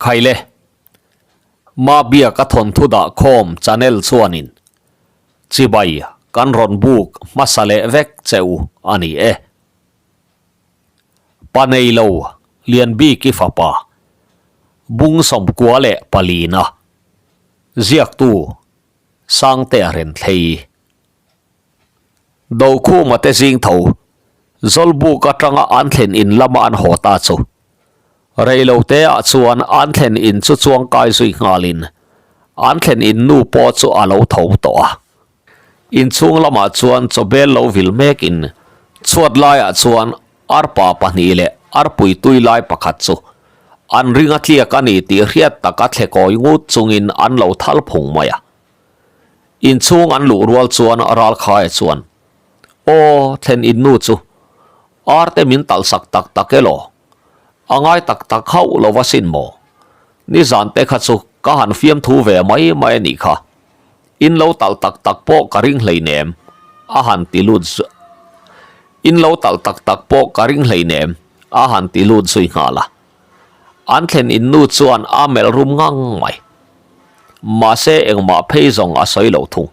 Khaile, Mabiaka thawnthu dah khawm channel chuanin chibai kan rawn buk hmasa leh vek che u a ni e. Pa nei lo Lianbiki fapa bung sawmkua leh palina ziaktu Sangtea Renthlei. Dokhuma te zing tho Zawlbuk atanga an thlen in lama an haw ta chu reilote ah chuan an thlen in chu chuangkai zui nghalin an thlen in nu pawh chu a lo tho tawh a. Inchhung lamah chuan chawbel lo vil mekin chhuat laiah chuan arpa pahnih leh arpui tui lai pakhat chu an ring a tliak a ni tih hriat taka thle kawi ngut chungin an lo thal phung mai a. Inchhung an luh rual chuan Ralkhaia chuan, Aw, thlen in nu chu arte min talh sak tak tak elaw? A ngai tak tak hauh lo va sin maw? Nizan te kha chu ka han fiamthu ve mai mai a nih kha. In lo talh tak tak pawh ka ring hleinem, a han ti lut In lo talh tak tak pawh ka ring hleinem, a han ti lut zui nghal a. An thlen in nu chuan a melh rum ngang mai. Mahse engmah phei zawng a sawi lo thung.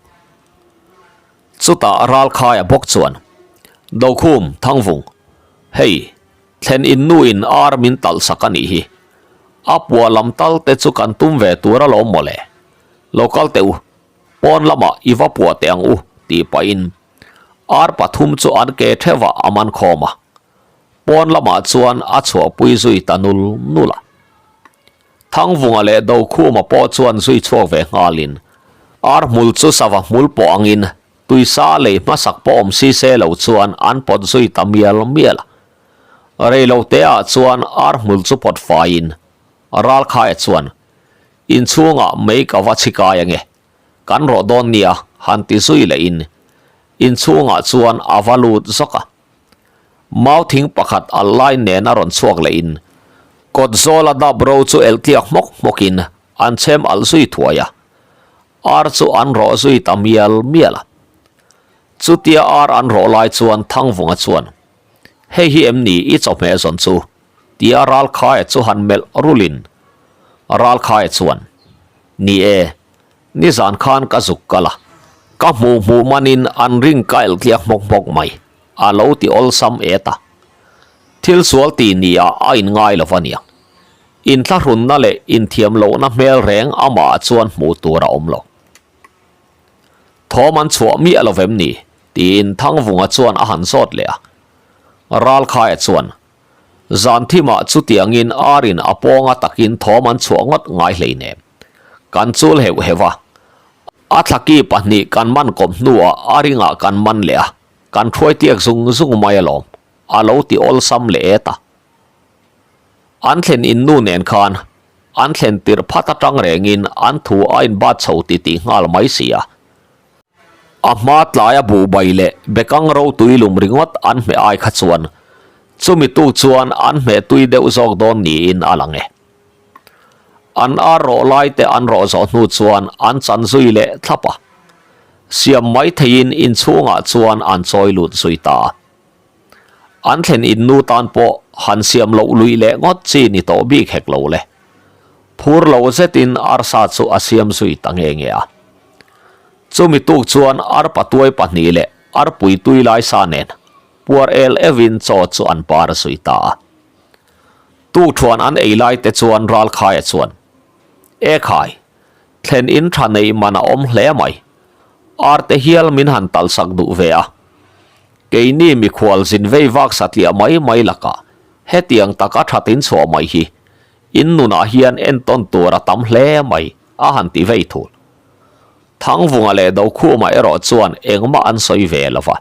Chutah Ralkhaia bawk chuan, Dokhum, Thangvung, hei, thlen in nu in ar min talh sak a nih hi. A pua lam tal te chu kan tum ve tur alawm mawle. Lo kal teh u, pawn lamah i va pua teh ang u, tih pahin ar pathum chu an ke theuhah a man khawm a. Pawn lamah chuan a chhuahpui zui ta nul nul a. Thangvunga leh Dokhuma pawh chuan zui chhuak ve nghalin ar hmul chu sava hmul pawh angin tuisa lei hmasak pawh awm si se lo chuan an pawt zui ta mial mial a. Reiloteah chuan ar hmul chu pawt faiin Ralkhaia chuan, Inchhungah mei ka va chhikai ange, kan rawh dawn nia han ti zui lehin inchhungah chuan a va lut zawk a. Mau thing pakhat a lai nen a rawn chhuak leh in kawt zawl a dap ro chu elh tliak hmawk hmawk in an chhem alh zui thuai a, ar chu an rawh zui ta mial mial a. Chutia ar an rawh lai chuan Thangvunga chuan, Hei hi em ni i chawhmeh zawn chu? tia Ralkhaia chu han melh rulh in Ralkhaia chuan, Ni e, Nizan khan ka zuk kal a, ka hmuh hmuh manin an ring ka elh tliak hmawk hmawk mai, a lo ti awlsam et a. Thil sual ti nia a inngai lo va niang. Inthlahrunna leh inthiam lohna hmel reng amah chuan hmuh tur a awm lo. Thawm an chhuah miah lo vem ni? tiin Thangvunga chuan a han zawt leh a. Ralkhaia chuan, Zan thimah chutiangin arin a pawnga takin thawm an chhuah ngawt ngai hleinem. Kan chul heuh heuh a. A thlaki pahnih kan man kawp hnuah a ringah kan man leh a, kan hruai tiak zung zung mai alawm, a lo ti awlsam leh et a. An thlen in nu nen khan an thlen tirh phat atang rengin an thu a inbat chho titih nghal mai si a. A hma tlaia buhbai leh bekang ro tui lum ringawt an hmeh ai kha chuan chumi tu chuan an hmeh tui deuh zawk dawn niin a lang e. An ar rawh lai te an rawh zawh hnu chuan an chan zui leh thlap a, siam mai theiin inchhungah chuan an chawi lut zui ta a. An thlen in nu tan pawh han siam loh lui leh ngawt chi ni tawh bik hek lo le. Phur lo zetin arsa chu a siam zui ta nge nge a. Chumi tuk chuan arpa tuai pahnih leh arpui tui lai sa nen puar el euhin chaw chu an par zui ta a. Tukṭhuan an ei lai te chuan Ralkhaia chuan, E khai, thlen in ṭha nei man a awm hle mai. Arte hial min han talhsak duh ve a. Keini mikhual zin vei vak satliah mai mai lakah hetiang taka ṭhat in chhuah mai hi in nunah hian entawn tur a tam hle mai a han ti vei thul. Thangvunga leh Dokhuma erawh chuan engmah an sawi ve lo va.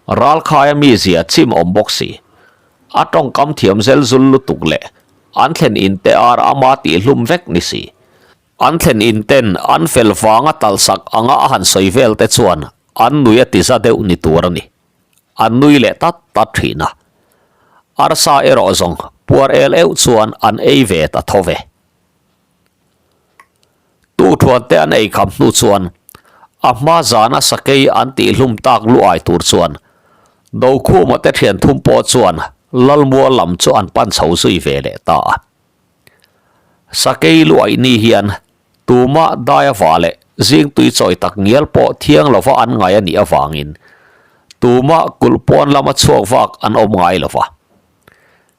Ralkhaia mizia chim awm bawk si. A tawngkam thiam zel zul lutuk leh an thlen in te ar ama tih hlum vek ni si. An thlen in ten an fel vanga talsak anga a han sawi vel te chuan an nui a ti za deuh ni tur a ni. An nui leh tat tat thin a. Arsa erawh zawng puar el euh chuan an ei ve ta tho ve. Tukthuan te an ei kham hnu chuan a hma zana sakei an tih hlum tak luai tur chuan Dokhuma te thian thum pawh chuan Lalmual lam chu an pan chho zui ve leh ta a. Sakei luaih ni hian tumah daia va leh zing tui chawi tak ngial pawh thiang lova an ngai a nih avangin tumah kulh pawn lama chhuak vak an awm ngai lo va.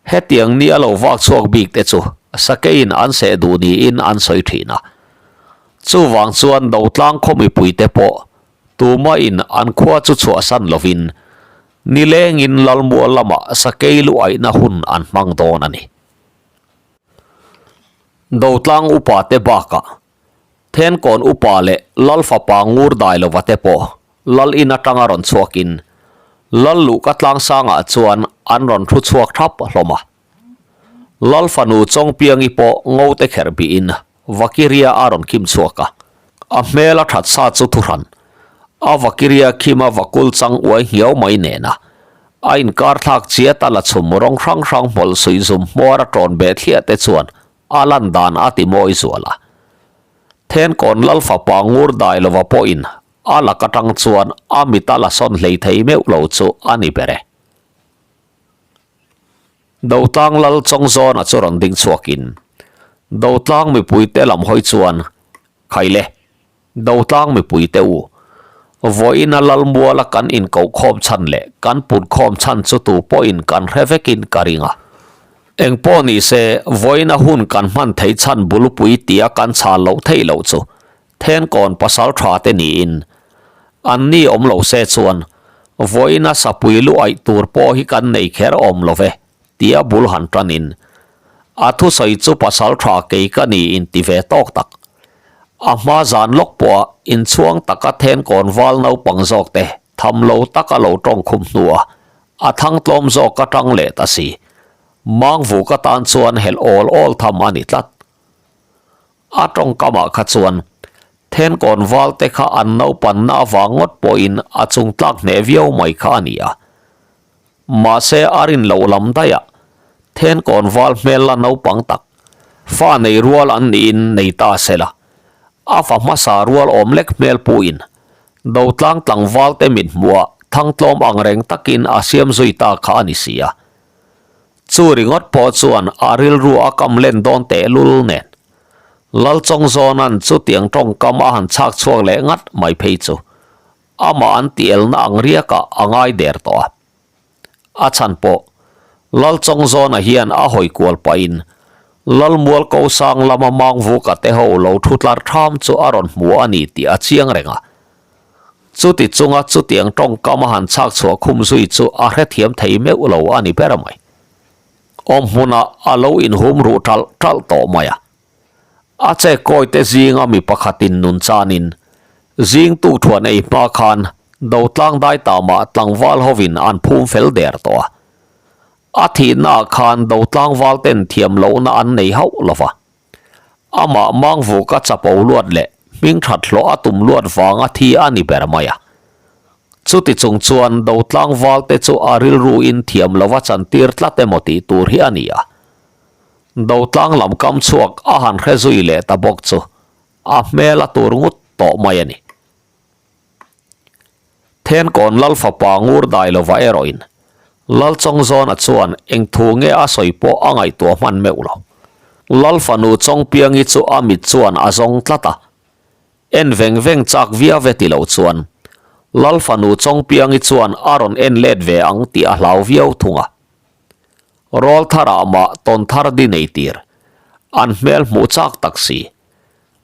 Hetiang ni a lo vak chhuak bik te chu sakeiin an seh duh niin an sawi thin a. Chuvang chuan Dotlang khaw mipuite pawh tumahin an khua chu chhuahsan lovin nilengin Lalmual lamah sakei luaihna hun an hmang dawn a ni. Dotlang upa te bakah Thenkawn upa leh Lal fapa ngur dai lova te pawh Lal in atanga rawn chhuakin Lal luhka tlangsangah chuan an rawn thu chhuak thap hlawm a. Lal fanu Chawngpiangi pawh ngo te kherh bihin Vakiria a rawn khim chhuak a. A hmel a that sa chu thuhran a Vakiria khima vakul chang uai nghiau mai nena a inkar thlak chiat a la chhum rawng hrang hrang hmawlh suih zum hmuar a tawn beh thliah te chuan a lan dan a ti mawi zual a. Thenkawn Lal fapa ngur dai lova pawhin a lak atang chuan a mit a la sawn hlei thei meuh lo chu a ni ber e. Dotlang Lal Chawngzawna chu rawn ding chhuakin Dotlang mipuite lam hawi chuan, Khaile, Dotlang mipuite u, vawiina Lalmuala kan inkohkhawm chhan leh kan punkhawm chhan chu tu pawhin kan hre vekin ka ring a. Engpawh ni se, vawiina hun kan hman theih chhan bulpui tia kan chhal loh theih loh chu Thenkawn pasal tha te niin an ni awm lo se chuan vawiina sapui lu aih tur pawh hi kan nei kher awm lo ve tia bul han tanin a thusawi chu pasal tha kei ka ni in ti ve tawk tak. A hma zan lawk pawha inchhuang taka Thenkawn val naupang zawk te tham lo taka lo tawng khum hnua a thang tlawm zawk atang leh ta si. Mangvuk atan chuan helh awl awl tham a ni tlat. A tawngkamah kha chuan Thenkawn valte kha an naupanna avang ngawt pawhin a chung tlak hneh viau mai kha a ni a. Mahse a rin loh lam daihah Thenkawn val hmel la naupang tak, fa nei rual an niin nei ta se la, a fa hmasa rual awm lek hmel puin Dotlang tlangvalte mithmuhah thangtlawm angreng takin a siam zui ta kha a ni si a. Chu ringawt pawh chuan a rilru a kam len dawn tehlul nen. Lalchawngzawna'n chutiang tawngkam a han chhak chhuak leh ngat mai phei chu amah an tielna ang riakah a ngai der tawh a. A chhan pawh Lalchawngzawna hian a hawi kual pahin Lalmual Kosang lama Mangvuka te ho lo thu tlar tham chu a rawn hmu a ni tih a chiang reng a. Chuti chunga chutiang tawngkam a han chhak chhuah khum zui chu a hrethiam thei meuh lo a ni ber mai. Awm hmunah a lo inhum ruh ṭalh ṭalh tawh mai a. A che kawite zinga mi pakhatin nun chanin zing tukthuan ei hma khan Dotlang daitamah tlangval hovin an phum fel der tawh a. A thihnaah khan Dotlang valten thiam lohna an nei hauh lo va. Amah Mangvuka chapo luat leh hming that hlawh a tum luat vanga thi a ni ber mai a. Chuti chung chuan Dotlang valte chu a rilruin thiam lova chantir tlat emaw tih tur hi a ni a. Dotlang lam kam chhuak a han hre zui leh ta bawk chu a hmel a tur ngut tawh mai a ni. Thenkawn Lal fapa ngur dai lova erawhin Lal Chawngzawna chuan eng thu nge a sawi pawh a ngaihtuah hman meuh lo. Lal fanu Chawngpiangi chu a mit chuan a zawng tlat a. En veng veng chak viau ve ti lo chuan Lal fanu Chawngpiangi chuan a rawn en let ve ang tih a hlau viau thung a. Rawl tharah mah tawn thar di nei tir an hmel hmuh chak tak si.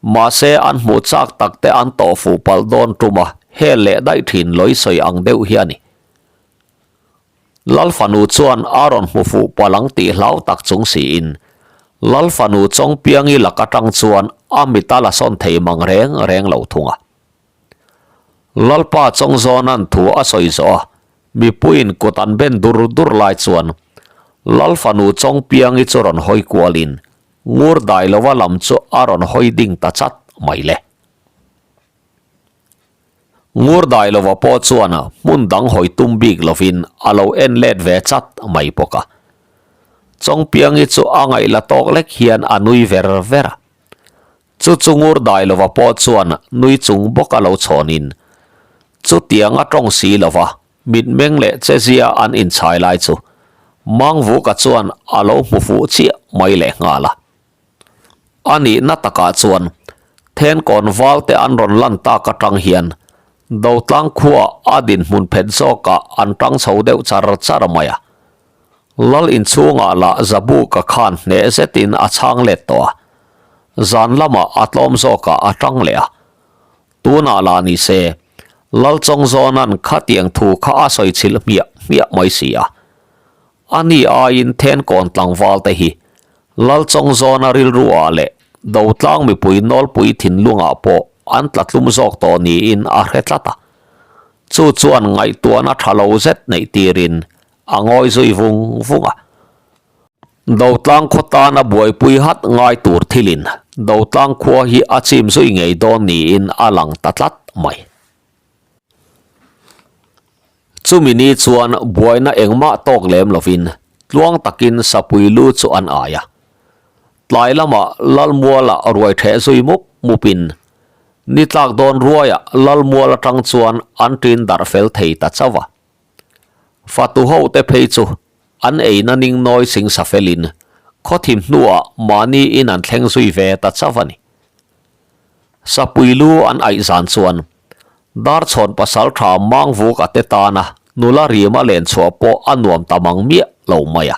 Mahse an hmuh chak tak te an tawh fuh palh dawn tum a, hel leh daih thin lawi sawi ang deuh hi a ni. Lal fanu chuan a rawn hmu fuh palh ang tih hlau tak chung siin Lal fanu Chawngpiangi lak atang chuan a mit a la sawn thei mang reng reng lo thung a. Lalpa Chawngzawna'n thu a sawi zawh a, mipuiin kut an ben dur dur lai chuan Lal fanu Chawngpiangi chu rawn hawi kualin Ngur dai lova lam chu a rawn hawi ding ta chat mai le. Ngur dai lova pawh chuan hmun dang hawi tum bik lovin a lo en let ve chat mai bawk a. Chawngpiangi chu a ngaih la tawk lek hian a nui ver ver a. Chu chu ngur dai lova pawh chuan nui chung bawk a lo chhawnin chutiang a tawng si lova Mitmeng leh chezia an inchhai lai chu Mangvuka chuan a lo hmu fuh chiah mai leh nghal a. A nihna takah chuan Thenkawn valte an rawn lan tak atang hian Dotlang khuaah a dinhmun phet zawkah an tang chho deuh char char mai a. Lal inchhungah lah Zabuka khan hneh zetin a chhang let tawh a, zan lamah a tlawm zawkah a tang leh a. Tunah lah ni se, Lal Chawngzawna'n khatiang thu kha a sawi chhilh hmiah hmiah mai si a. A ni aiin Thenkawn tlangval te hi Lal Chawngzawna rilru ah leh Dotlang mipui nawlpui thinlungah pawh an tla tlum zawk tawh niin a hre tlat a. Chu chuan ngaihtuahna tha lo zet neih tirin a ngawi zui vung vung a. Dotlang khaw tana buaipui hat ngai tur thilin Dotlang khua hi a chim zui ngei dawn niin a lang ta tlat mai. Chumi ni chuan buaina engmah tawk lem lovin tluang takin sapui lu chu an ai a. Tlai lamah Lalmuala ruai theh zui mup mupin ni tlak dawn ruaiah Lalmual atang chuan an ṭin darh fel thei ta chauh a. Fatu ho te phei chu an eina ning nawi sing sa felin khawthim hnuah mahni in an thleng zui ve ta chauh a ni. Sapui lu an aih zan chuan Darchhawn pasal tha Mangvuk a te tana nula rima len chhuah pawh a nuam ta mang miah lo mai a.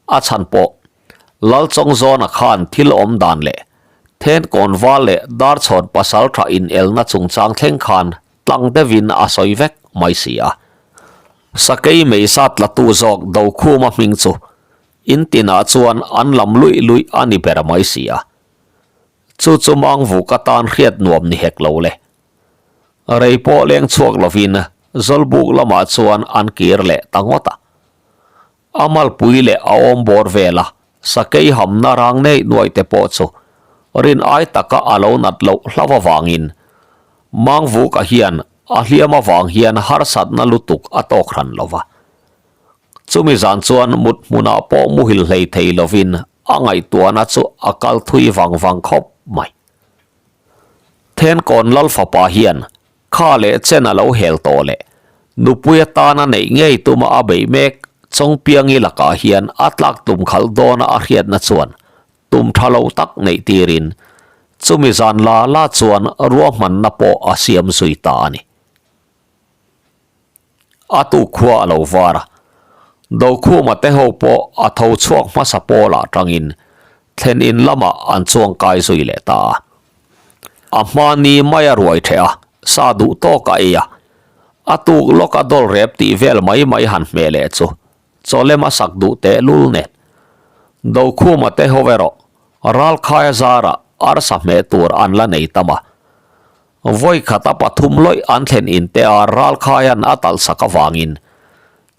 A chhan pawh Lalchawngzawna khan thil awm dan leh Thenkawn val leh Darchhawn pasal tha inelna chungchang thleng khan tlang deuhin a sawi vek mai si a. Sakei meisa tlatu zawk Dokhuma hming chu in tinah chuan an lam luih luih a ni ber mai si a. Chu chu Mangvuk atan hriat nuam ni hek lo le. Rei pawh leng chhuak lovin Zawlbuk lamah chuan an kir leh ta ngawt a. A malpui leh a awm bawr vela sakei hamna rang nei nuai te pawh chu rin ai taka a lo nat loh hlauh avangin Mangvuka hian a hliam avang hian harsatna lutuk a tawk hran lo va. Chumi zan chuan mut hmunah pawh muhil hlei thei lovin a ngaihtuahna chu a kal thui vang vang khawp mai. Thenkawn Lal fapa hian Kha leh chen a lo hel tawh leh nupui atana neih ngei tuma a beih mek Chawngpiangi lakah hian a tlak tum khalh dawna a hriatna chuan tum tha lo tak neih tirin chumi zan la la chuan ruahmanna pawh a siam zui ta a ni. A tuk khua a lo var a, Dokhuma te ho pawh a tho chhuak hmasa pawlah tangin thlen in lamah an chuang kai zui leh ta a. A hmani mai a ruai theh a, sa duh tawk a ei a, a tuk lawk a dawl rep tih vel mai mai han hmeh leh chu chawlem a sak duh teh lul nen. Dokhuma te ho erawh Ralkhaia zarah arsa hmeh tur an la nei tam a, Vawi khata pathum lawih an thlen in te a Ralkhaia'n a talh sak avangin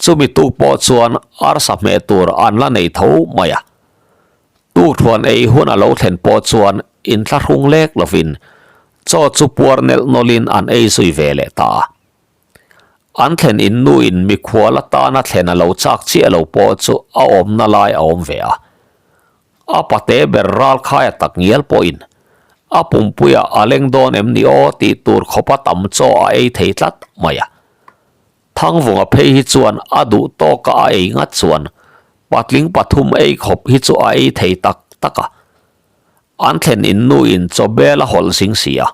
chumi tuk pawh chuan arsa hmeh tur an la nei tho mai a. Tukthuan ei hun a lo thlen pawh chuan inthlahrung lek lovin chaw chu puar nelh nawlhin an ei zui ve leh ta a. An thlen in nuin mikhual atana thlen a lo chak chiah lo pawh chu a awmna lai a awm ve a. A pate ber Ralkhaia tak ngial pawhin a pumpuiah a leng dawn em ni aw tih tur khawpa tam chaw a ei thei tlat mai a. Thangvunga phei hi chuan a duh tawka a ei ngat chuan patling pathum ei khawp hi chu a ei thei tak tak a. An thlen in nuin chaw bel a hawlh zing si a,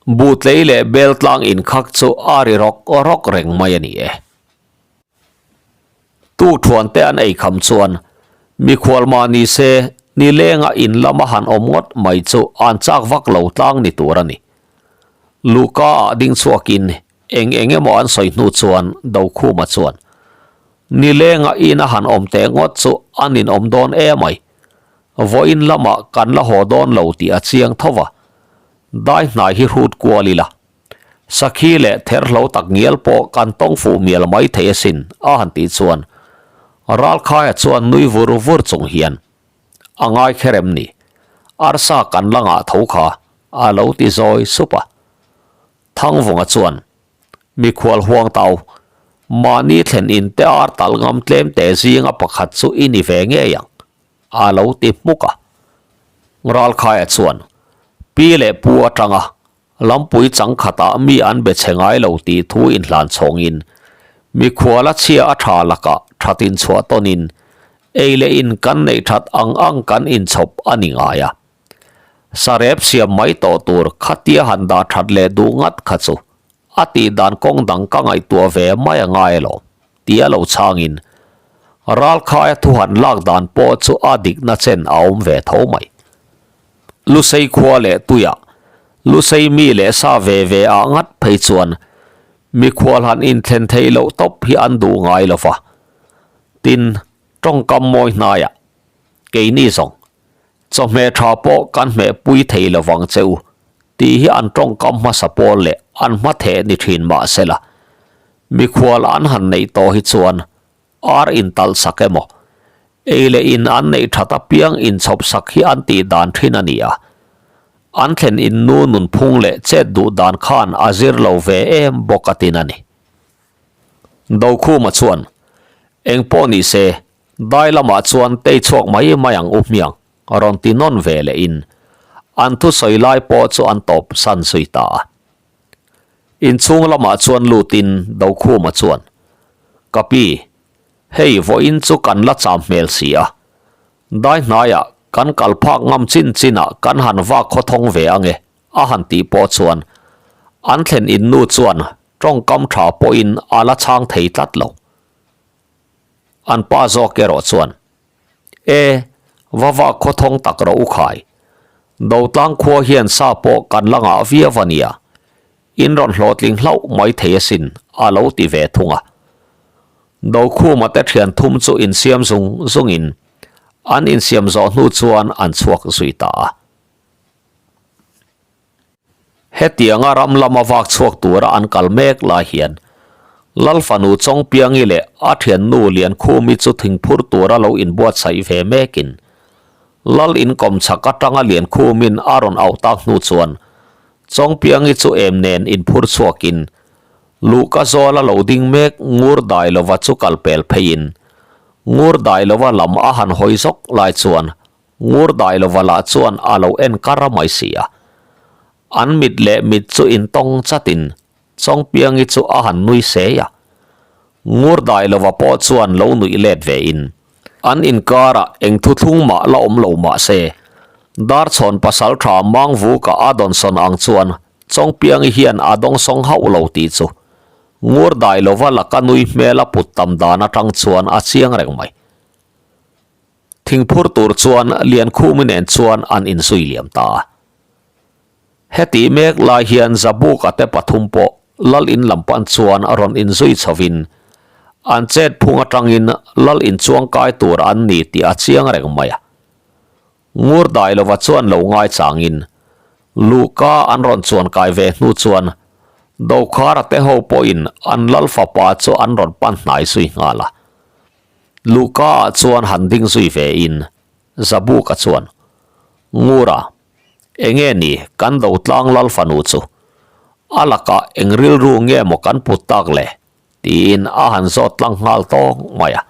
buhtlei leh bel tlang inkhak chu a ri rawk rawk reng mai a ni e. Tukthuan te an ei kham chuan mikhual mah ni se nilenga in lama han awm ngawt mai chu an chak vak lo tlang ni tur a ni. Luhka ah ding chhuakin eng eng emaw an sawi hnu chuan Dokhuma chuan nilenga ina han awm teh ngawt chu a ninawm dawn em ai. Vawiin lamah kan la haw dawn lo tih a chiang tho va, dai hnai hi hrut kual ila. Sakhi leh therhlo tak ngial pawh kan tawng fuh mial mai thei asin, a han tih chuan Ralkhaia chuan nui vur vur chung hian, A ngai kher em ni? Arsa kan la ngah tho kha, a lo ti zawi sup a. Thangvunga chuan, Mikhual huang tau, mahni thlen in te ar talh ngam tlem te zinga pakhat chu i ni ve ngei ang, a lo ti hmuk a. Ralkhaia chuan, Pi leh pu atanga Lampui chang khatah mi an be chhe ngai lo tih thu inhlan chhawngin mikhuala chhia a tha lakah that inchhuah tawnin ei leh in kan neih that ang ang kan inchhawp a ni ngai a. Sarep siam mai tawh tur khatia han dah that leh duh ngat kha chu a tih dan kawng dang ka ngaihtuah ve mai a ngai alawm, tia lo chhangin Ralkhaia thu han lak dan pawh chu a dikna chen a awm ve tho mai. Lusei khua leh tuiah Lusei mi leh sa ve ve ah ngat phei chuan mikhual han inthlen theih loh tawp hi an duh ngai lo va. Tin, tawngkam mawi hnaiah keini zawng chawhmeh tha pawh kan hmeh pui thei lo vang che u tih hi an tawngkam hmasa pawl leh an hma theh ni thin mah sela mikhual an han neih tawh hi chuan Ar intalh sak emaw, ei leh in an neih that apiang inchhawp sak hi an tih dan thin a ni a. An thlen in nu nunphung leh chet duh dan khan a zir lo ve em bawk a tin a ni. Dokhuma chuan, Eng pawh ni se, dai lamah chuan tei chhuak mai mai ang u hmiang, rawn ti nawn ve leh in an thusawi lai pawh chu an tawp san zui ta a. Inchhung lamah chuan lutin Dokhuma chuan, Ka pi, hei vawiin chu kan la cham hmel si a, dai hnaiah kan kal phak ngam chin chinah kan han vak khawthawng ve ange a han tih pawh chuan an thlen in nu chuan tawngkam tha pawhin a la chhang thei tlat lo. An pa zawk erawh chuan, E, va vak khawthawng tak rawh u khai. Dotlang khua hian sa pawh kan la ngah viau a nia. In rawn hlawhtling hlauh mai thei asin, a lo ti ve thung a. Dokhuma te thian thum chu insiam zung zungin an insiam zawh hnu chuan an chhuak zui ta a. Hetianga ram lama vak chhuak tura an kal mek lai hian Lal fanu Chawngpiangi leh a thiannu Liankhumi chu thingphur tura lo inbuatsaih ve mekin Lal inkawm chhak atanga Liankhumin a rawn auh tak hnu chuan Chawngpiangi chu em nen inphur chhuakin Luhka zawla lo ding mek Ngur Dailova chu kal pel pheiin Ngur Dailova lam a han hawi zawk lai chuan Ngur Dailova lah chuan a lo en kar a mai si a. An mit leh mit chu intawng chatin Chawngpiangi chu a han nui sei a. Ngur Dailova pawh chuan lo nuih let ve in, an inkarah eng thuthlung mah la awm lo mah se, Darchhawn pasaltha Mangvuka a dawnsawn ang chuan Chawngpiangi hian a dawngsawng hauh lo tih chu Ngur Dailova laka nui hmel a put tam dan atang chuan a chiang reng mai. Thingphur tur chuan Liankhumi nen chuan an inzui liam ta a. Hetih mek lai hian Zabuka te pathum pawh Lal in lam pan chuan rawn inzui chhovin an chet phung atangin Lal in chuangkai tur an ni tih a chiang reng mai a. Ngur Dailova chuan lo ngaichangin Luhka an rawn chuankai ve hnu chuan Dokhara te ho pawhin an Lal fapa chu an rawn pan hnai zui nghal a. Luhka ah chuan han ding zui ve in Zabuka chuan, Ngura, enge ni kan do tlang lal fanu chu? A lakah eng rilru nge maw kan put tak le? tiin a han zawt tlang nghal tawng mai a.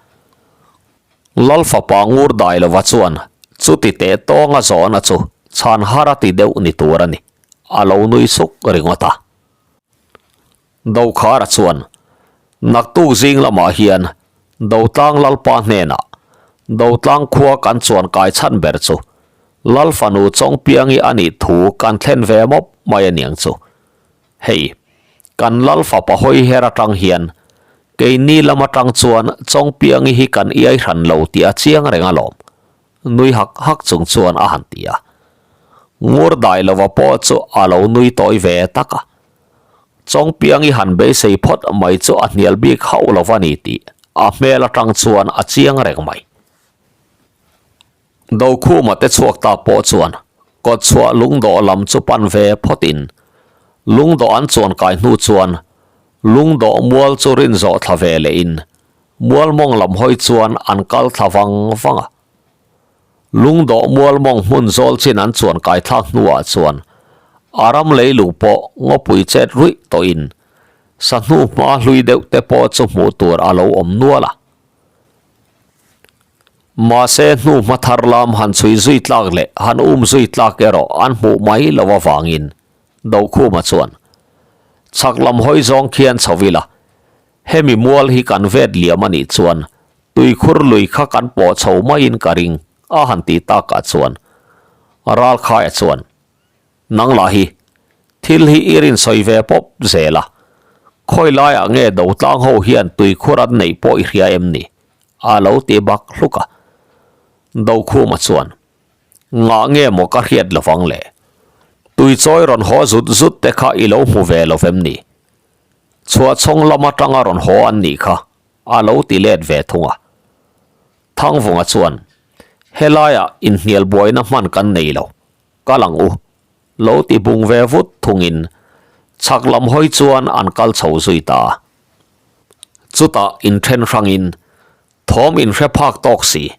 Lal fapa Ngur Dailova chuan chuti teh tawnga zawhna chu chhan har a ti deuh ni tur a ni, a lo nui suk ringawt a. Dokhara chuan, Naktuk zing lamah hian Dotlang Lalpa hnenah Dotlang khua kan chuan kai chhan ber chu Lal fanu Chawngpiangi a nih thu kan thlen ve mawp mai a niang chu. Hei, kan Lal fapa hawi her atang hian keini lam atang chuan Chawngpiangi hi kan iai hran lo tih a chiang reng alawm. Nui hak hak chung chuan a han ti a. Ngur dai lova pawh chu a lo nui tawi ve tak a. Chawngpiangi han beisei phawt mai chu a hnial bik hauh lo va ni tih a hmel atang chuan a chiang reng mai. Dokhuma te chhuak ta pawh chuan kawtchhuah lungdawh lam chu pan ve phawtin lungdawh an chuan kai hnu chuan lungdawh mual chu rin zawh thla ve lehin Mualmawng lam hawi chuan an kal thla vang vang a. Lungdawh Mualmawng hmun zawl chin an chuan kai thlak hnuah chuan a ram leilung pawh ngawpui chet ruih tawhin sahnu hma hlui deuh te pawh chu hmuh tur a lo awm nual a. Mahse hnu hma thar lam han chhui zui tlak leh han um zui tlak erawh an hmuh mai lo avangin Dokhuma chuan chhak lam hawi zawng khian chho ila Hemi mual hi kan vet liam a nih chuan tuikhur lui kha kan pawh chho maiin ka ring a han tih takah chuan Ralkhaia chuan. Nang lah hi, thil hi i rin sawi ve pawp zel a, khawi laiah nge Dotlang ho hian tuikhur an neih pawh i hria em ni? a lo ti bak hluk a. Dokhuma chuan, Ngah nge maw ka hriat lovang le? Tuichawi rawn haw zut zut te kha i lo hmu ve lo vem ni? Chhuahchhawng lam atanga rawn haw an nih kha, a lo ti let ve thung a. Thangvunga chuan, Helaiah inhnial buaina hman kan nei lo, kal ang u, lo ti bung ve vut thungin chhak lam hawi chuan an kal chho zui ta a. Chutah inthen hrangin thawm inhre phak tawk si,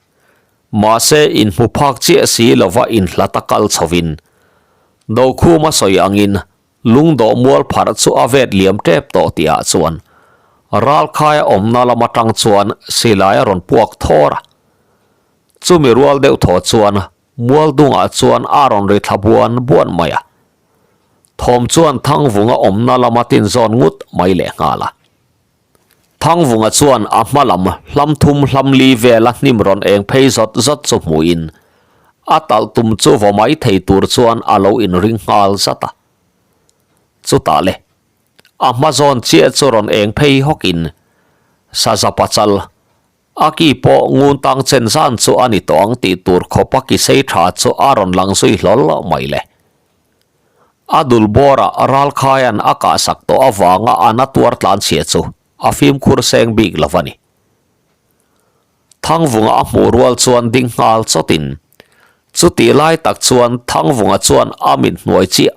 mahse inhmu phak chiah si lova inhlat a kal chhovin Dokhuma sawi angin Lungdawh mual pharh chu a vet liam tep tawh tihah chuan Ralkhaia awmna lam atang chuan silai a rawn puak thawr a. Chumi rual deuh thaw chuan mual dungah chuan a rawn ri thla buan buan mai a. Thawm chuan Thangvunga awmna lama tinzawn ngut mai lehnghal a. Thangvunga chuan a hma lam hlam thum hlam li vela hnim rawn eng phei zawt zawt chu hmuhin a talh tum chu vaw mai thei tur chuan a lo inring nghal zat a. Chutah le, a hma zawn chiah chu rawn eng phei hawkin saza pachal a ki pawh ngun tang chen zan chu a ni tawh ang tih tur khawpa ki sei tha chu a rawn lang zui hlawl mai le. A dul bawrah Ralkhaia'n a kahsak tawh avanga a na tuar tlanchhia chu a fimkhur seng bik lo a ni. Thangvunga a hmuh rual chuan ding nghal chawtin, chutih lai tak chuan Thangvunga chuan a mit hnuai chiah,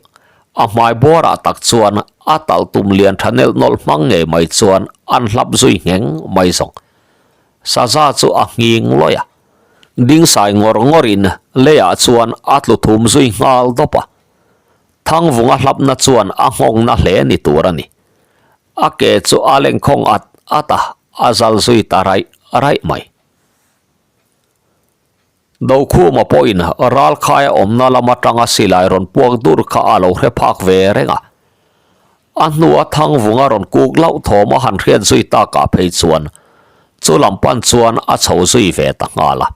a hmai bawrah tak chuan a talh tum lian tha nelh nawlh hmang ngei mai chuan an hlap zui ngheng mai zawng. Saza chu a nghing lawih a, ding sai ngawr ngawrin leiah chuan a tlu thum zui nghal dawp a. Thangvunga hlapna chuan a nghawngna hle ni tur a ni. A ke chu a lengkhawng at at a, a zal zui ta raih raih mai. Dokhuma pawhin Ralkhaia awmna lam atanga silai rawn puak dur kha a lo hre phak ve reng a. A hnua Thangvunga rawn kuk lauh thawm a han hriat zui takah phei chuan chu lam pan chuan a chho zui ve ta nghal a.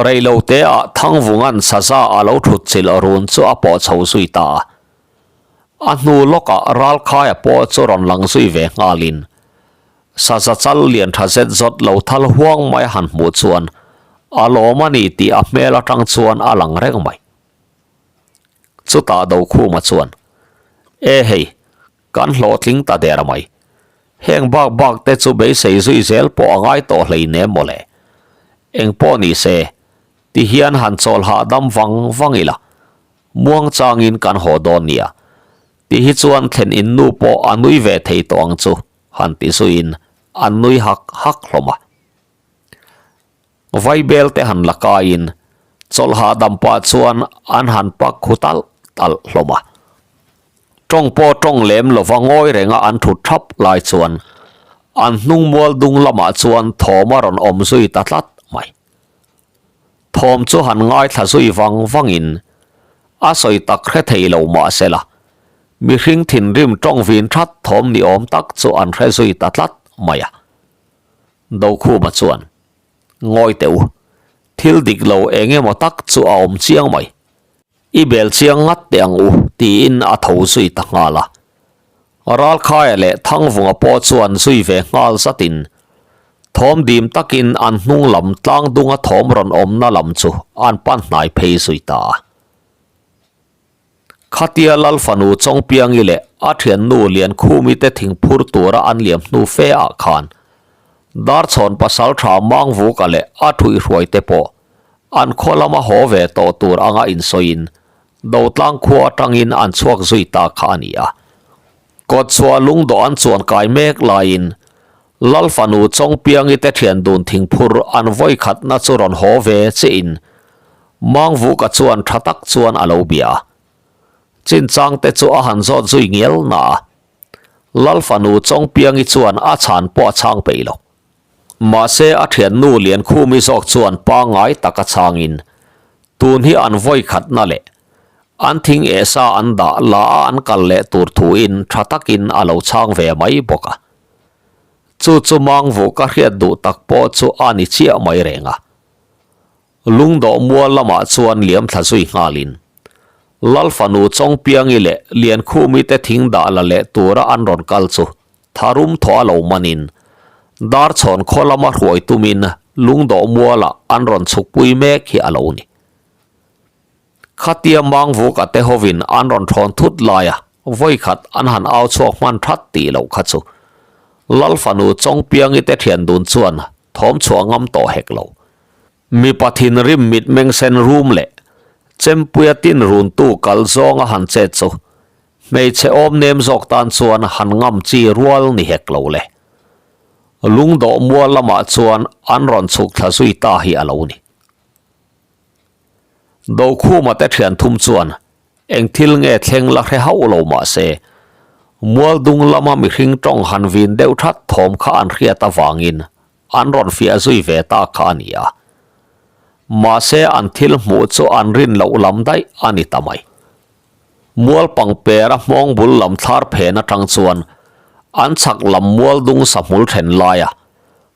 Rei lo teah Thangvunga'n saza a lo thut chilh run chu a pawh chho zui ta a. A hnu lawkah Ralkhaia pawh chu rawn lang zui ve nghalin saza chal lian tha zet zawt lo thal huang mai a han hmuh chuan a lawm a ni tih a hmel atang chuan a lang reng mai. Chutah Dokhuma chuan, E hei, kan hlawhtling ta der mai. Heng bak bak te chu beisei zui zel pawh a ngai tawh hleinem mawle. Eng pawh ni se, ti hian han chawl hahdam vang vang ila, muang changin kan haw dawn nia. Ti hi chuan thlen in nu pawh a nui ve thei tawh ang chu, han ti zuiin an nui hak hak hlawm a. Vaibel te han la kaiin chawlh hahdam pah chuan an han pak khu talh talh hlawm a. Tawng pawh tawng lem lova ngawi renga an thut thap lai chuan an hnung mual dung lamah chuan thawm a rawn awm zui ta tlat mai. Thawm chu han ngaithla zui vang vangin a sawi tak hre thei lo mah sela mihring thinrim tawng vin that thawm ni awm tak chu an hre zui ta tlat mai a. Dokhuma chuan, Ngawi teh u, thil dik lo eng emaw tak chu a awm chiang mai. I bel chiang ngat teh ang u, tiin a tho zui ta nghal a. Ralkhaia leh Thangvunga pawh chuan zui ve nghal zatin, thawm dim takin an hnung lam tlang dunga thawm rawn awmna lam chu an pan hnai phei zui ta a. Khatia Lal fanu Chawngpiangi leh a thiannu Liankhumi te thingphur tura an liam hnu fe ah khan Darchhawn pasaltha Mangvuka leh a thuihhruai te pawh an khaw lama haw ve tawh tur anga insawiin Dotlang khua atangin an chhuak zui ta kha a ni a. Kawtchhuah lungdawh an chuan kai mek laiin Lal fanu Chawngpiangi te thian dun thingphur an vawikhatna chu rawn haw ve chiin Mangvuka chuan tha tak chuan a lo bia a. Chinchang te chu a han zawt zui ngial na a. Lal fanu Chawngpiangi chuan a chhan pawh a chhang peih lo. Mahse a thiannu Liankhumi zawk chuan pangngai taka chhangin tun hi an vawikhatna leh an thing eh sa an dah la a an kal leh tur thuin tha takin a lo chhang ve mai bawk a. Chu chu Mangvu ka hriat duh tak pawh chu a ni chiah mai reng a. Lungdawh mual lamah chuan liam thla zui nghalin. Lal fanu Chawngpiangi leh Liankhumi te thing dah la leh tura an rawn kal chu tharum thaw a lo manin Darchhawn khaw lama hruai tumin lungdawh mualah an rawn chhukpui mek hi a lo ni. Khatia Mangvuka te hovin an rawn thawn thut laia vawikhat an han au chhuak hman that tih loh kha chu Lal fanu Chawngpiangi te thian dun chuan thawm chhuah ngam tawh hek lo. Mipa thinrim mitmeng sen rum leh Chempuia tin runtu kal zawnga han chet chu hmeichhe awm nem zawk tan chuan han ngam chi rual ni hek lo le. Lungdawh mual lamah chuan an rawn chhuk thla zui ta hi a lo ni. Dokhuma te thian thum chuan eng thil nge thleng la hre hauh lo mah se, Mualdung lama mihring tawng han vin deuh that thawm kha an hriat avangin an rawn fiah zui ve ta kha a ni a. Mahse an thil hmuh chu an rin loh lam daih a ni ta mai. Mual pangpera hmawng bul lam thlar phen atang chuan an chhak lam mual dung sahmul then laia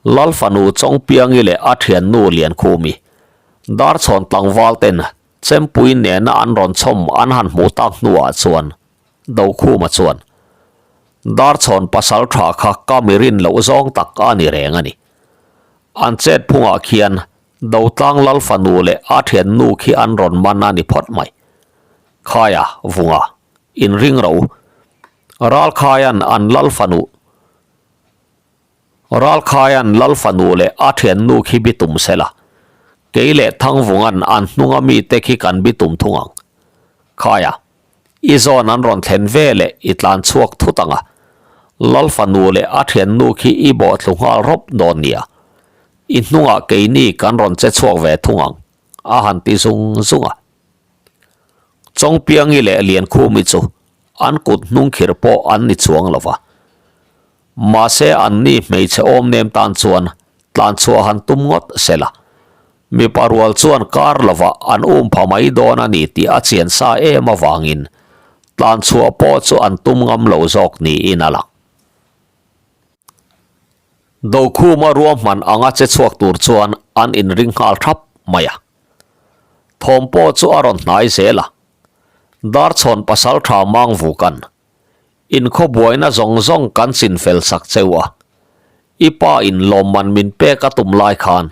Lal fanu Chawngpiangi leh a thiannu Liankhumi Darchhawn tlangval ten Chempui nena an rawn chhawm an han hmuh tak hnuah chuan Dokhuma chuan Darchhawn pasal tha kha ka mi rin loh zawng tak a ni reng a ni. An chet phungah khian Dotlang Lal fanu leh a thiannu khi an rawn man a ni phawt mai. Khaia, Vunga, inring ro. Ralkhaian an Lal fanu. Ralkhaian Lal fanu leh a thiannu khi bitum sela, kei leh Thangvungan an hnunga mite khi kan bitum thung ang. Khaia, i zawn an rawn thlen ve leh i tlan chhuak thut ang a, Lal fanu leh a thiannu khi i bawhthlu nghal rawp dawn nia, i hnungah keini kan rawn che chhuak ve thung ang, a han ti zung zung a. Chawngpiangi leh Liankhumi chu an kut hnungkhirh pawh an ni chuang lo va. Mahse anni hmeichhe awm nem tan chuan tlanchhuah han tum ngawt se la, mipa rual chuan kar lovah an um pha mai dawn a ni tih a chian sa em avangin tlanchhuah pawh chu an tum ngam lo zawk niin a lang. Dokhuma ruahman anga che chhuak tur chuan an inring nghal thap mai a. Thawm pawh chu a rawn hnai zel a, Darchhawn pasaltha Mangvuka'n Inkhaw buaina zawng zawng kan chin fel sak cheu a, i pa in lawmman min pek a tum lai khan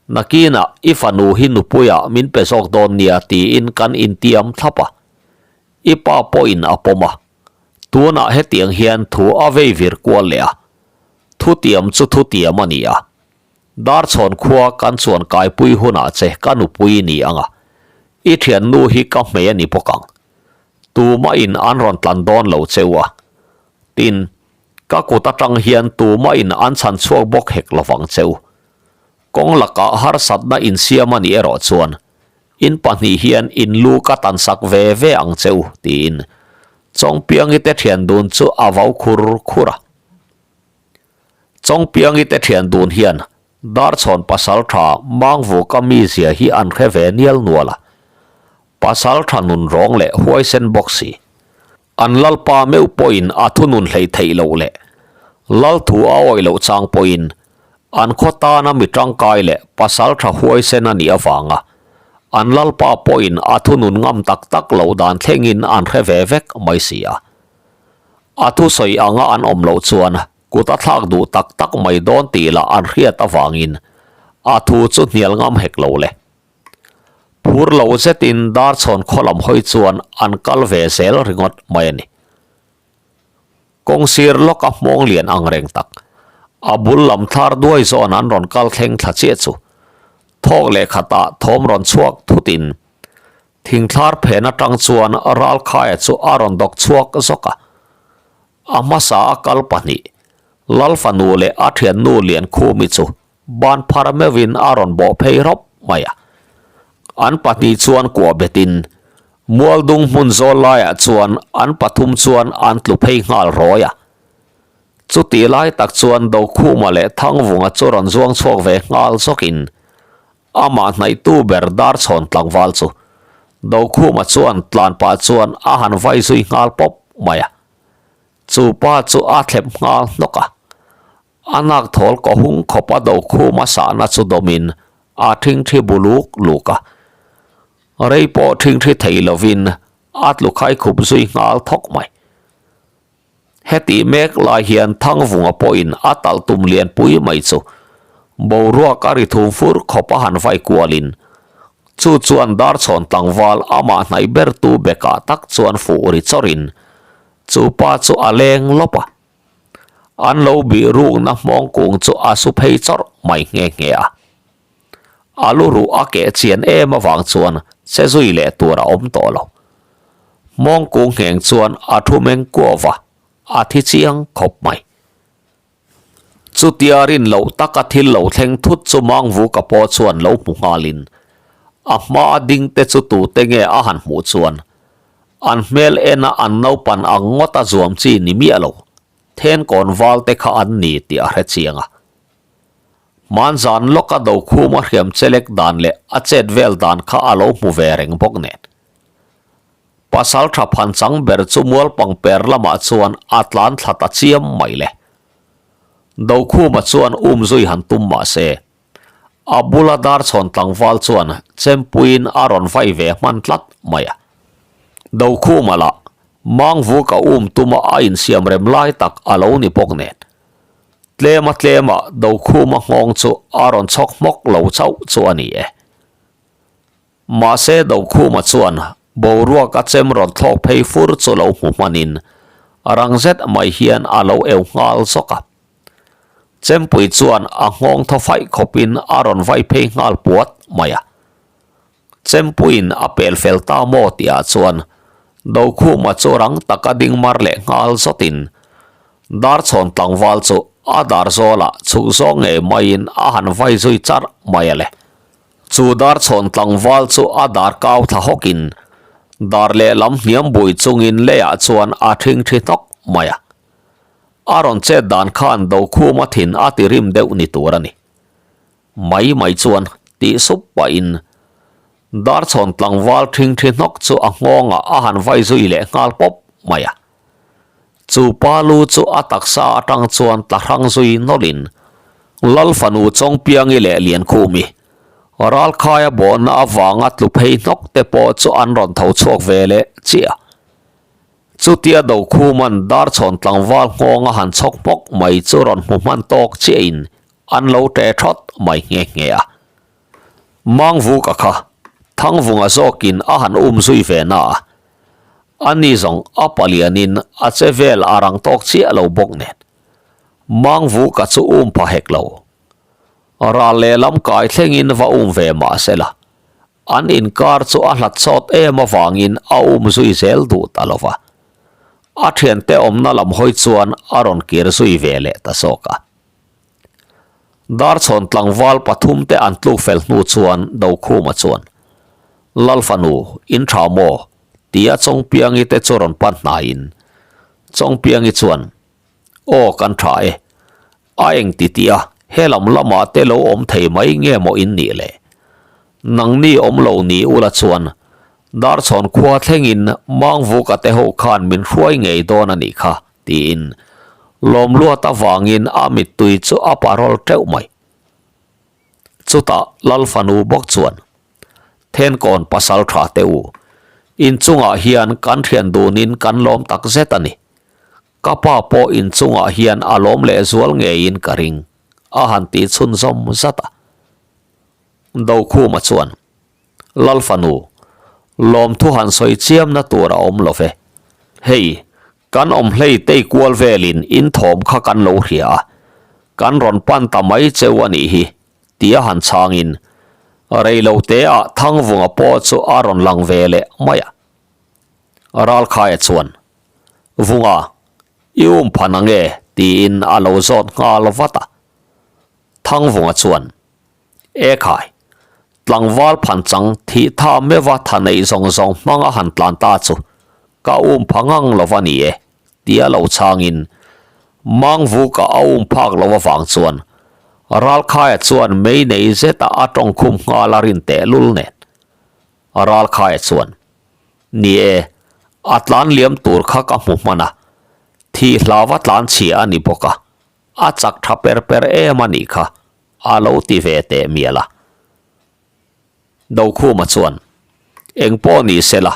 nakinah i fanu hi nupuiah min pe zawk dawn nia tiin kan intiam thlap a, i pa pawhin a pawm a, tunah hetiang hian thu a vei vir kual leh a, thutiam chu thutiam a ni a, Darchhawn khua kan chuan kaipui hunah che ka nupui ni ang a, i thiannu hi ka hmei a ni bawk ang. Tumah in an rawn tlan dawn lo cheu a, tin, ka kut atang hian tumah in an chhan chhuak bawk hek lovang cheu. Kawng lakah harsatna insiam a nih erawh chuan in pahnih hian in lu ka tan sak ve ve ang cheu, tiin Chawngpiangi te thian dun chu a vau khur khur a. Chawngpiangi te thian dun hian Darchhawn pasal tha Mangvuka mizia hi an hre ve nial nual a, pasal tha nun rawng leh huaisen bawk si. An lalpa meuh pawhin a thunun hleih theih loh leh lal thu a awih loh chang pawhin an khaw tana mi tangkai leh pasal tha huaisen a nih avanga an lalpa pawhin a thunun ngam tak tak loh dan thlengin an hre ve vek mai si a. A thusawi anga an awm loh chuan kut a thlak duh tak tak mai dawn tih lah an hriat avangin a thu chu hnial ngam hek lo le. Phur lo zetin Darchhawn khaw lam hawi chuan an kal ve zel ringawt mai a ni. Kawng sir lawka hmawng lian ang reng tak, a bul lam thlar duai zawn an rawn kal thleng thla chiah chu thawk leh khatah thawm rawn chhuak thutin Thingthlar phen atang chuan Ralkhaia chu a rawn dawk chhuak zawk a. A hmasa a kal pahnih, Lal fanu leh a thiannu Liankhumi chu ban phar meuhin a rawn bawh phei rawp mai a. An pahnih chuan kuah betin Mualdung hmun zawl laiah chuan an pathum chuan an tlu phei nghal rawi a. Chutih lai tak chuan Dokhuma leh Thangvunga chu rawn zuang chhuak ve nghal zawkin Amah hnaihtu ber Darchhawn tlangval chu Dokhuma chuan tlan pah chuan a han vai zui nghal pawp mai a. Chu pa chu a thlep nghal hnawk a. A nak thawl kaw hung khawp a Dokhuma sahna chu dawmin a thingthi bu luk luk a. Rei pawh thingthi thei lovin. a tlu khai khup zui nghal thawk mai. Hetih mek lai hian Thangvunga pawhin a talh tum lianpui mai chu boruak a ri thum fur khawp a han vai kualin chu chuan Darchhawn tlangval amah hnaih bertu bekah tak chuan fuh ri chawrin chu pa chu a leng lawp a. An lo bih rukna hmawng kung chu a su phei chawrh mai nghe nghe a. A lu ruh a keh chian em avang chuan che zui leh tur a awm tawh lo. Hmawng kung ngheng chuan a thu meng kuau va, a thi chiang khawp mai. Chutia rin loh taka thil lo thleng thut chu Mangvuka pawh chuan lo hmu nghalin a hma a ding te chu tute nge a han hmuh chuan an hmel ena an naupan ang ngawt a zuam chi ni miah lo, thenkawn val te kha an ni tih a hre chiang a. Hmanzan lawka Dokhuma hriam chelek dan leh a chet vel dan kha a lo hmu ve reng bawk nen. Pasal tha phan chang ber chu mualpang per lamah chuan a tlan thla ta chiam mai le. Dokhuma chuan um zui han tum mah se, a bula Darchhawn tlangval chuan chempuiin a rawn vai ve hman tlat mai a. Dokhuma lah Mangvuk a um tuma a insiam rem lai tak a lo ni bawk nen. Tlema tlema Dokhuma nghawng chu a rawn chhawk hmawk lo chauh chu a ni e. Mahse Dokhuma chuan boruak a chem rawn thlawk phei fur chu lo hmu hmanin rang zet mai hian a lo eu nghal zawk a. Chempui chuan a nghawng thaw faih khawpin a rawn vai phei nghal puat mai a. Chempuiin a pel fel ta maw tihah chuan Dokhuma chu rang taka ding mar leh nghal zawtin Darchhawn tlangval chu a dar zawlah chhuk zawng ngei maiin a han vai zui charh mai a le. Chu Darchhawn tlangval chu a dar kau thla hawkin dar lehlam hniam bui chungin leiah chuan a thingthi hnawk mai a. A rawn chet dan khan Dokhuma thin a ti rim deuh ni tur a ni. Mai mai chuan tih sup pahin Darchhawn tlangval thingthi hnawk chu a nghawngah a han vai zui leh nghal pawp mai a. Chu pa lu chu a taksa atang chuan tla hrang zui nawlhin Lal fanu Chawngpiangi leh Liankhumi ralkhaia bawhna avanga tlu phei hnawk te pawh chu an rawn tho chhuak ve leh chiah a. Chutia Dokhuman Darchhawn tlangval nghawnga han chhawk hmawk mai chu rawn hmu hman tawk chiahin An lo ṭe ṭhawt mai nghe nghe a. Mangvuka kha Thangvunga zawkin a han um zui ve na a, ani zawng a palianin a che vel a rang tawk chiah lo bawk nen. Mangvuka chu um pha hek lo. Ral lehlam kai thlengin va um ve mah sela, An inkar chu a hlat sawt em avangin a um zui zel duh ta lo va. A thiante awmna lam hawi chuan a rawn kir zui ve leh ta zawk a. Darchhawn tlangval pathumte an tluk fel hnu chuan Dokhuma chuan, Lal fanu, in tha maw? tia Chawngpiangi te chu rawn pan hnaiin Chawngpiangi chuan, Aw kan tha e. A eng ti tih a, he lam lamah te lo awm thei mai nge maw in nih le? Nangni awm lo ni ula chuan Darchhawn khua thlengin Mangvuka te ho khan min hruai ngei dawn a nih kha, tiin Lawmluat avangin a mittui chu a parawl teuh mai. Chutah Lal fanu bawk chuan, Thenkawn pasal tha te u, inchungah hian kan thian dunin kan lawm takzet a ni. Ka pa pawh inchungah hian a lawm leh zual ngeiin ka ring, a han tih chhunzawm zat a. Dokhuma chuan, Lal fanu, lawmthu han sawi chiamna tur a awm lo ve. Hei, kan awm hlei tei kual velin in thawm kha kan lo hria a, kan rawn pan ta mai cheu a nih hi, tia han chhangin reiloteah Thangvunga pawh chu a rawn lang ve leh mai a. Ralkhaia chuan, Vunga, i um phan ang e, tiin a lo zawt nghal vat a. Thangvunga chuan, E khai, tlangval phan chang thih tha meuha tha neih zawng zawng hmanga han tlan ta chu ka um pha ngang lo va ni e, tia lo chhangin Mangvuka a um phak lo avang chuan Ralkhaia chuan mei nei zeta a tawngkhum nghal a rin tehlul nen. Ralkhaia chuan, Ni e, a tlan liam tur kha ka hmu hman a, thih hlauva tlan chhia a ni bawk a, a chak tha per per em a nih kha, a lo ti ve teh mial a. Dokhuma chuan, Eng pawh ni se la,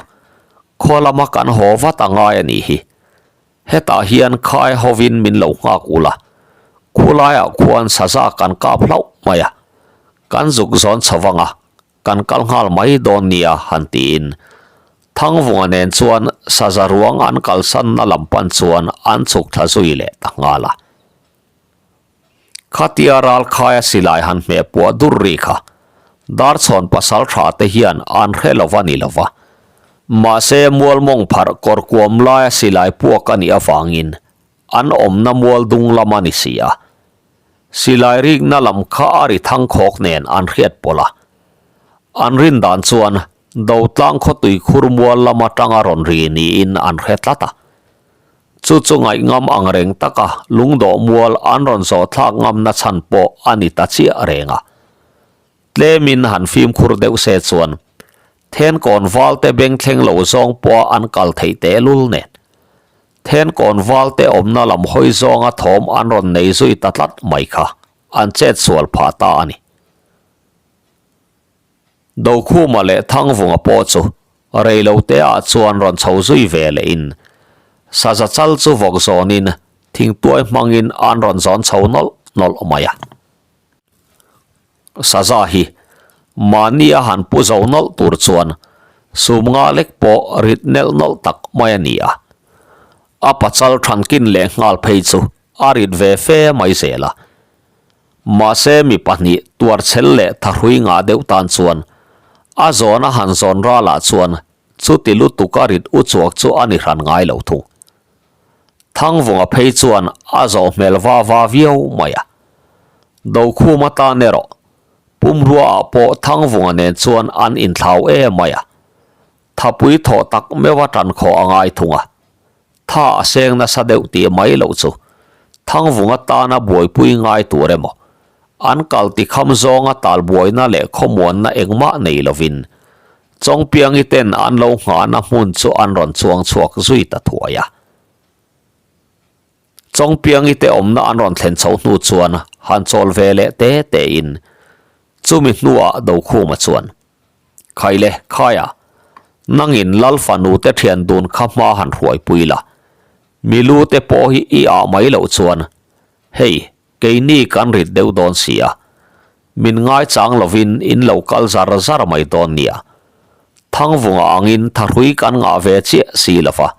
Khaw lama kan haw vat a ngai a nih hi. Hetah hian khai hovin min lo nghak ula, khulaiah khuan saza kan kap hlauh mai a, kan zuk zawn chho vang a, kan kal nghal mai dawn nia han tiin Thangvunga nen chuan saza ruang an kalsanna lam pan chuan an chhuk thla zui leh ta nghal a. Khatia ralkhaia silai han hmeh puah dur ri kha Darchhawn pasal tha te hian an hre lo va ni lo va. Mahse mualmawng pharh kawr kuam laia silai puak a nih avangin an awmna mual dung lam a ni si a. Silai rikna lam kha a ri thang khawk nen an hriat pawlh a. An rin dan chuan Dotlang khawtui khur mual lam atanga rawn ri niin an hre tlat a. Chu chu ngaihngam ang reng taka lungdawh mual an rawn zawh thlak ngamna chhan pawh a ni ta chiah reng a. Tlemin han fimkhur deuh se chuan Thenkawn valte beng thleng lo zawng pawha an kal theih tehlul nen Thenkawn valte awmna lam hawi zawnga thawm an rawn nei zui ta tlat mai kha an chet sual phah ta a ni. Dokhuma leh Thangvunga pawh chu reiloteah chuan rawn chho zui ve lehin saza chal chu vawk zawnin thingtuai hmangin an rawn zawn chho nawlh nawlh mai a. Saza hi mahni a han pu zo nawlh tur chuan sum nga lek pawh rit nelh nawlh tak mai a ni a. A pachal thankin leh nghal phei chu a rit ve fe mai zel a. Mahse mi pahnih tuarchhel leh thahrui ngah deuh tan chuan a zawn a han zawn ralah chuan chuti lutuk a rit u chuak chu a ni hran ngai lo thung. Thangvunga phei chuan a zawh hmel va va viau mai a. Dokhum atan erawh pumrua ah pawh Thangvunga nen chuan an inthlau em mai a. Thapui thawh tak meuh a tan khawh a ngai thung a. Tha a seng nasa deuh tih mai loh chu Thangvunga tana buaipui ngai tur emaw, an kal tikham zawnga talbuaina leh khawmuanna engmah nei lovin Chawngpiangi ten an lo nghahna hmun chu an rawn chuang chhuak zui ta thuai a. Chawngpiangi te awmna an rawn thlen chho hnu chuan han chawl ve leh te tein chumi hnuah Dokhuma chuan, Khaile, khaia, nangin Lal fanu te thian dun kha hma han hruaipui la, mi lu te pawh hi i ah mai loh chuan, hei, keini kan rit deuh dawn si a, min ngaichang lovin in lo kal zar zar mai dawn nia. Thangvunga angin thahrui kan ngah ve chiah si lo va,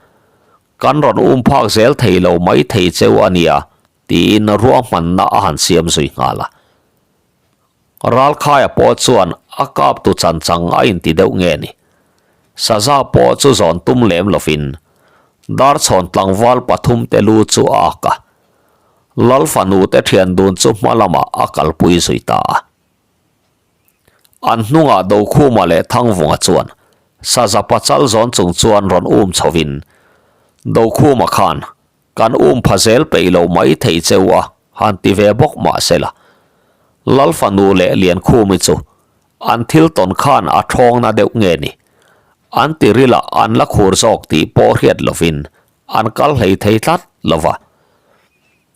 kan rawn um phak zel thei lo mai thei cheu a nia, tiin ruahmanna a han siam zui nghal a. Ralkhaia pawh chuan a kap tu chan chang a inti deuh nge ni. Saza pawh chu zawn tum lem lovin Darchhawn tlangval pathum te lu chu a ak a. Lal fanu te thian dun chu hma lamah a kalpui zui ta a. An hnungah Dokhuma leh Thangvunga chuan Saza pachal zawn chung chuan rawn um chhovin Dokhuma khan Kan um pha zel peih lo mai thei cheu a, han ti ve bawk mah se la. Lal fanu leh Liankhumi chu an thil tawn khan a thawngna deuh nge ni? An ti ril ah an la khur zawk tih pawh hriat lovin an kal hlei thei tlat lo va.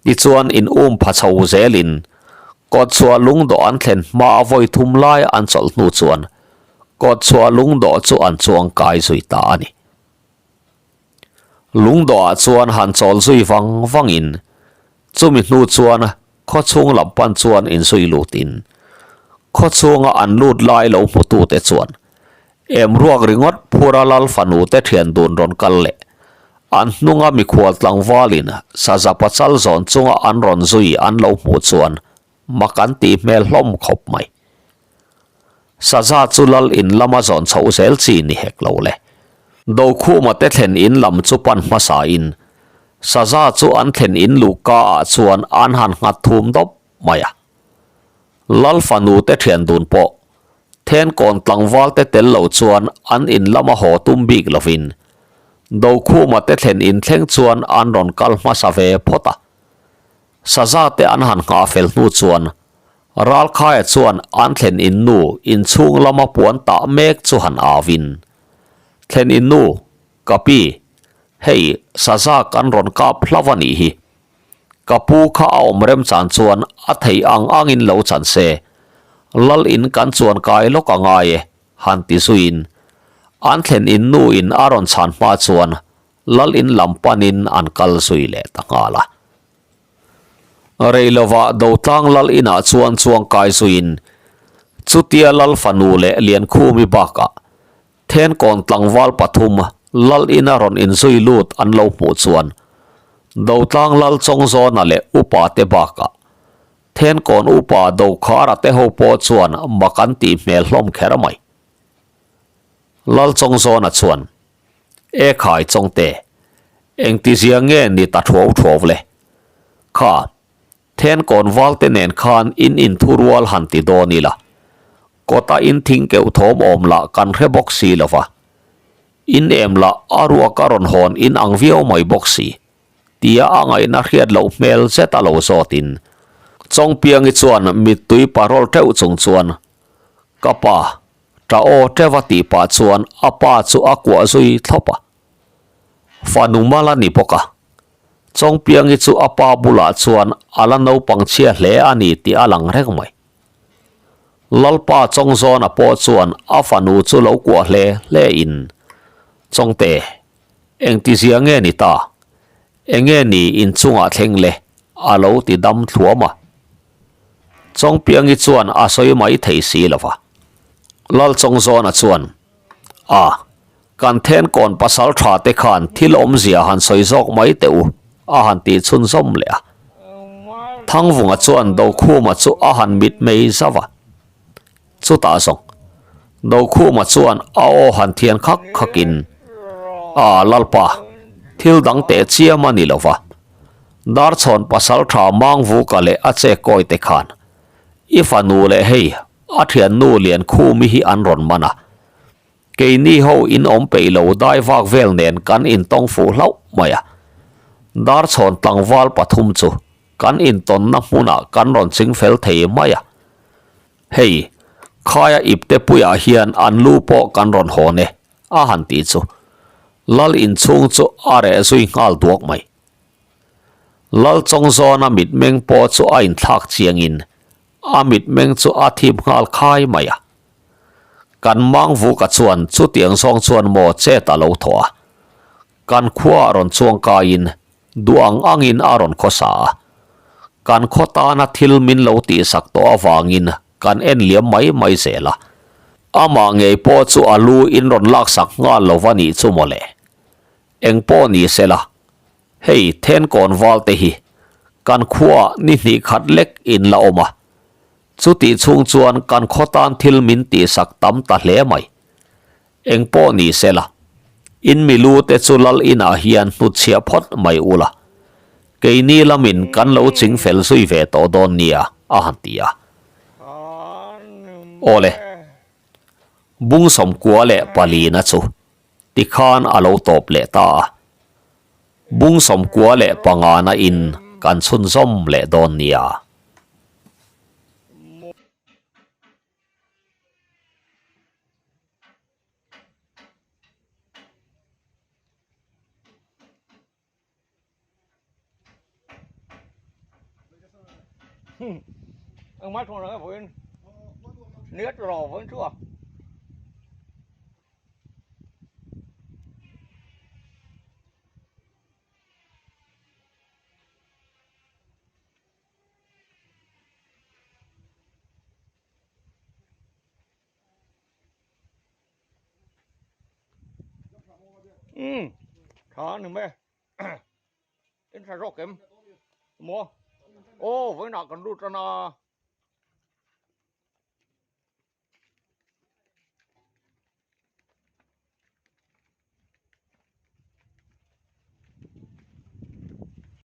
Tichuan in um pha chho zelin kawtchhuah lungdawh an thlen hma a vawi thum lai an chawlh hnu chuan kawtchhuah lungdawh chu an chuang kai zui ta a ni. Lungdawhah chuan han chawl zui vang vangin chumi hnu chuan khawchhung lam pan chuan inzui lutin khawchhunga an lut lai lo hmutute chuan em ruak ringawt phura lal fanu te thian dun rawn kal leh an hnunga mikhual tlangvalin saza pachal zawn chunga an rawn zui an lo hmuh chuan mak an tih hmel hlawm khawp mai. Saza chu lal in lama zawn chhoh zel chi ni hek lo le. Dokhuma te thlen in lam chu pan hmasa in Saza chu an thlen in luhka ah chuan an han nghat thum dawp mai a. Lal fanu te thian dun pawh Thenkawn tlangval te tel lo chuan an in lama haw tum bik lovin Dokhuma te thlen in thleng chuan an rawn kal hmasa ve phawt a. Saza te an han nghah fel hnu chuan Ralkhaia chuan an thlen in nu inchhung lama puan tah mek chu han au in, Thlen in nu, ka pi, hei saza kan rawn kap hlauh a nih hi. Ka pu kha a awm remchan chuan a thei ang angin lo chan se, lal in kan chuan kai lawk a ngai e, han ti zuiin. An thlen in nu in a rawn chhan hma chuan lal in lam panin an kal zui leh ta nghal a. Rei lovah Dotlang lal inah chuan chuangkai zuiin chutia lal fanu leh Liankhumi bakah Thenkawn tlangval pathum lal ina rawn inzui lut an lo hmuh chuan Dotlang lal Chawngzawna leh upa te bakah Thenkawn upa Dokhara te ho pawh chuan mak an tih hmel hlawm kher mai. Lal Chawngzawna chuan, E khai Chawngte, engtizia nge ni ta thuau thuau le? Kha, Thenkawn valte nen khan in inthurual han ti dawn ila, kawta in thing keuh thawm awm lah kan hre bawk si lo va, in em lah a ruak a rawn hawn in ang viau mai bawk si, tia a ngaihna hriat loh hmel zet a lo zawtin Chawngpiangi chuan mittui parawl teuh chung chuan, Ka pa, ta aw teuh a tih pah chuan a pa chu a kuah zui thlawp a. Fanu mal a ni bawk a. Chawngpiangi chu a pa bulah chuan a la naupang chhia hle a ni tih a lang reng mai. Lalpa Chawngzawna pawh chuan a fanu chu lo kuah hle hle in, Chawngte, engtizia nge ni ta? Enge ni inchungah thleng le? a lo ti dam thluam a. Chawngpiangi chuan a sawi mai thei si lo va. Lal Chawngzawna chuan, A, kan thenkawn pasal tha te khan thil awmzia han sawi zawk mai teh u, a han tih chhunzawm leh a. Thangvunga chuan Dokhuma chu a han mitmei zauh a. Chutah zawng, Dokhuma chuan a aw han thian khak khakin, A, Lalpa, thil dang teh chiam a ni lo va. Darchhawn pasal tha Mangvuka leh a che kawi te khan i fanu leh hei a thiannu Liankhumi hi an rawn man a. Keini ho in awm peih lo dai vak vel nen kan intawng fuh hlauh mai a. Darchhawn tlangval pathum chu kan intawnna hmunah kan rawn ching fel thei mai a. Hei, khaia ipte puiah hian an lu pawh kan rawn hawn e, a han tih chu. Lal inchhung chu a reh zui nghal duak mai. Lal Chawngzawna mitmeng pawh chu a inthlak chiangin a mitmeng chu a thip nghal khai mai a. Kan Mangvuka chuan chutiang zawng chuan maw chet a lo thawh a. Kan khuaah rawn chuang kaiin duh ang angin a rawn khawsa a. Kan khaw tana thil min lo tihsak tawh avangin kan en liam mai mai zel a. Amah ngei pawh chu a lu in rawn laksak nghal lo va nih chu mawle. Eng pawh ni se la, hei Thenkawn valte hi kan khuaah ni hnih khat lek in la awm a. Chutih chhung chuan kan khaw tan thil min tihsak tam ta hle mai. Eng pawh ni se la, in milu te chu lal inah hian hnutchhiah phawt mai ula, keini lamin kan lo ching fel zui ve tawh dawn nia, a han ti a. Awle, bung sawmkua leh palina chu tikhan a lo tawp leh ta a, bung sawmkua leh pangana in kan chhunzawm leh dawn nia. Umm tha a ni mai in tha zawk em maw aw vawiinah kan lut tan a.